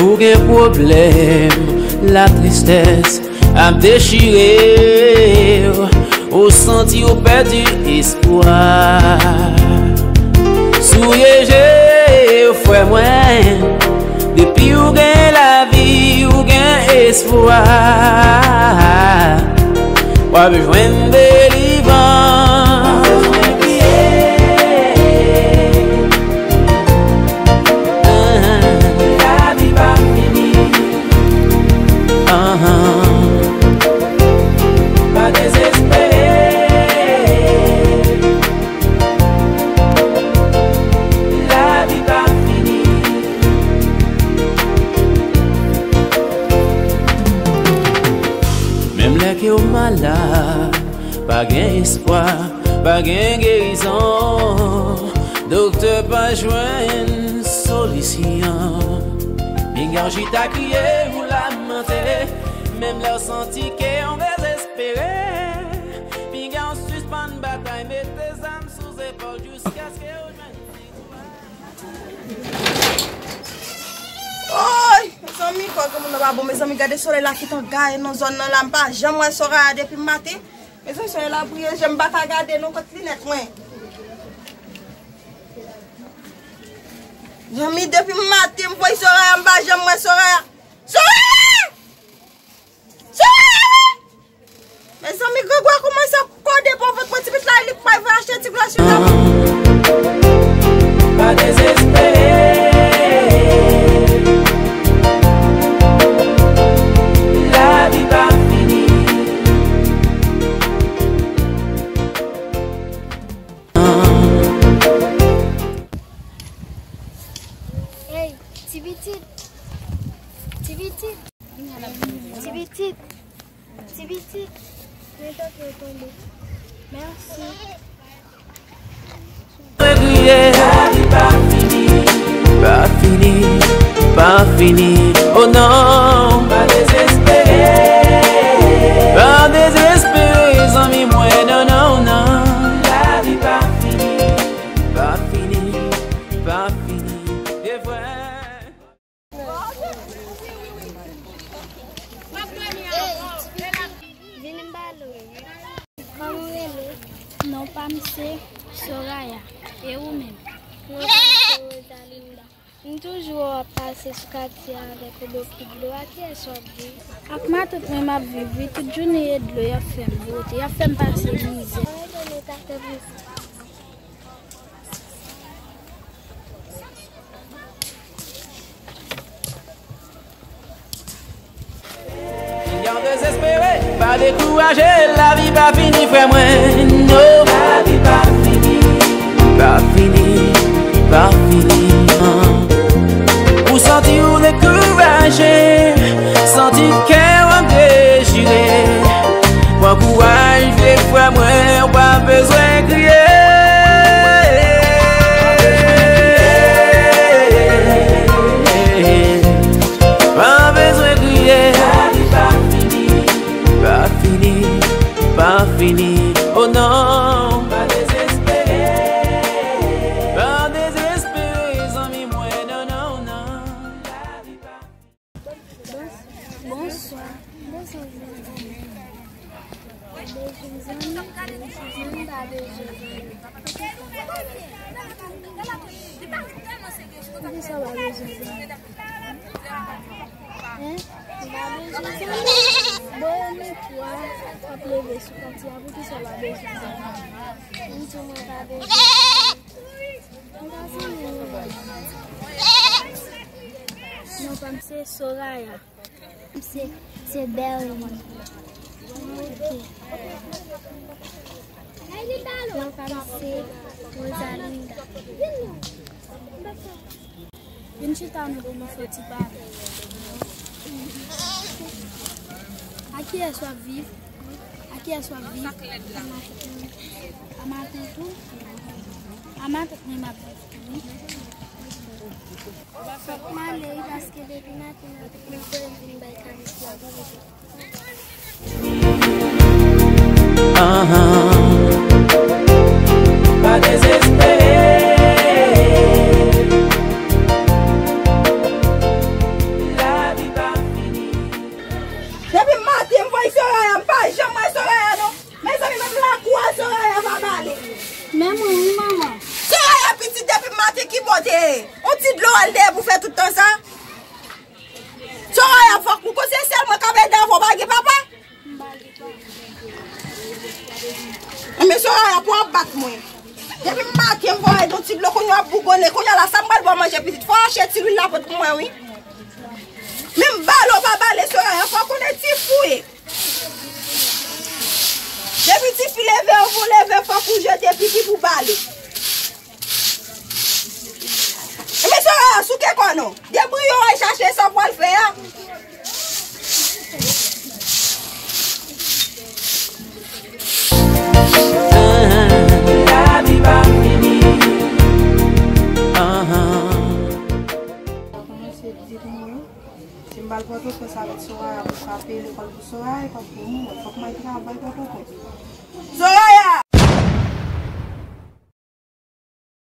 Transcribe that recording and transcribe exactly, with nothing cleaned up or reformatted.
Ou gen pwoblèm, latristès ap dechire w, ou santi w pèdi espwa. Souye je w, frè mwen, depi w gen lavi, w gen espwa. W ap jwenn delivrans. Lavi pa fini. Pa dezespere. Lavi pa fini. Menm lè ke w malad, pa gen espwa, pa gen gerizon. Doktè pa jwenn solisyon. Pinga w chita kriye ou lamante. Menm lè w santi ke w dezespere, pinga w sispann batay, mete zam sou zepòl jiskaske w jwenn viktwa. Oy! Mezanmi, kò granmoun nan pa bon. Mezanmi, gade solèy la ki t ap gaye nan zòn nan la. M pa janm wè Soraya depi maten. Mezanmi, solèy la briye je m, m pa ka gade non, kot linèt mwen. Zanmi, depi maten m voye Soraya, m pa janm wè Soraya. Soraya! Soraya, wi! Mezanmi, grangou a kòmanse ap kode pou vant mwen, ti pitit la, li pral vin achte ti glasyon nan. Pa dezespere. Lavi pa fini. Hey, ti pitit. Ti pitit. Ti pitit. Ti pitit. Mwen tanke w tonbe. Mèsi. Kriye. Lavi pa fini. Pa fini. Pa fini. Oh non. Pa dezespere. Pa dezespere, zanmi mwen. Non, non, non. Lavi pa fini. Pa fini. Pa fini. E vre. Vini m pale w. Kòman w rele? Non pa m se Soraya. E ou menm? Non pa m se Rosalinda. M toujou wè w ap pase sou katye a avèk yon bokit dlo. Ak kiyès w ap viv? Ak matant mwen m ap viv, wi. Tout jounen e dlo y ap fè m bwote, y ap fè m pase mizè. Pinga w dezespere, pa dekouraje, lavi pa fini, frè mwen, no. Lavi pa fini. Pa fini, pa fini, non. Ou santi w dekouraje, santi kè w ap dechire. Pran kouraj, vye frè mwen, w pa bezwen kriye. Pa bezwen kriye. Lavi pa fini. Pa fini, pa fini, oh non. Pa dezespere. Pa dezespere, zanmi mwen, non, non, non. Lavi pa Bons-, bonswa. Bonswa, zanmi. Bezwen zanmi? Zanmi pa bezwen zanmi. Poukisa w pa bezwen zanmi? Hein? Ou pa bezwen zanmi? Bon, e nou twa k ap leve sou katye a, poukisa w pa bezwen zanmi? M di w mwen pa bezwen zanmi. M pa zanmi ou. Non pa m se Soraya. Se, se Berline. Ok. Non pa m se Rosalinda. Vin chita nou pou nou fè ti pale. A kiyès w ap viv? A kiyès w ap viv? A matant ou? A matant mwen m ap viv tou, wi. Fòk m ale, wi, paske depi maten m ap, m ap voye vin bay karis la pou li. Ahan. Pa dezespere. Mwen, wi, manman. Soraya pitit depi maten ki bò w te ye? On ti dlo al dèyè pou fè tout tan sa? Soraya, fòk nou konn se sèl mwen k ap ede avè w pa gen papa? Enben Soraya, pou w ap bat mwen. Depi maten m voye yon ti dlo, kounye a w ap bougonnen. Kounye a la, sa m pral ba w manje pitit? Fò w achte ti lwil la pote pou mwen, wi. Menm bale w pa bale Soraya, fò w konnen ti fou ye. Depi tifi leve, ou pou leve, fòk ou jete pitit pou bale. Enben Soraya, souke kò non. Debriye w al chache sa w pral fè a. Lavi pa fini. Kòmanse di pou mwen, si m pa al Pòtoprens avèk Soraya pou frape lekòl pou Soraya, e kòb pou mwen, fòk m al travay Pòtoprens. Soraya,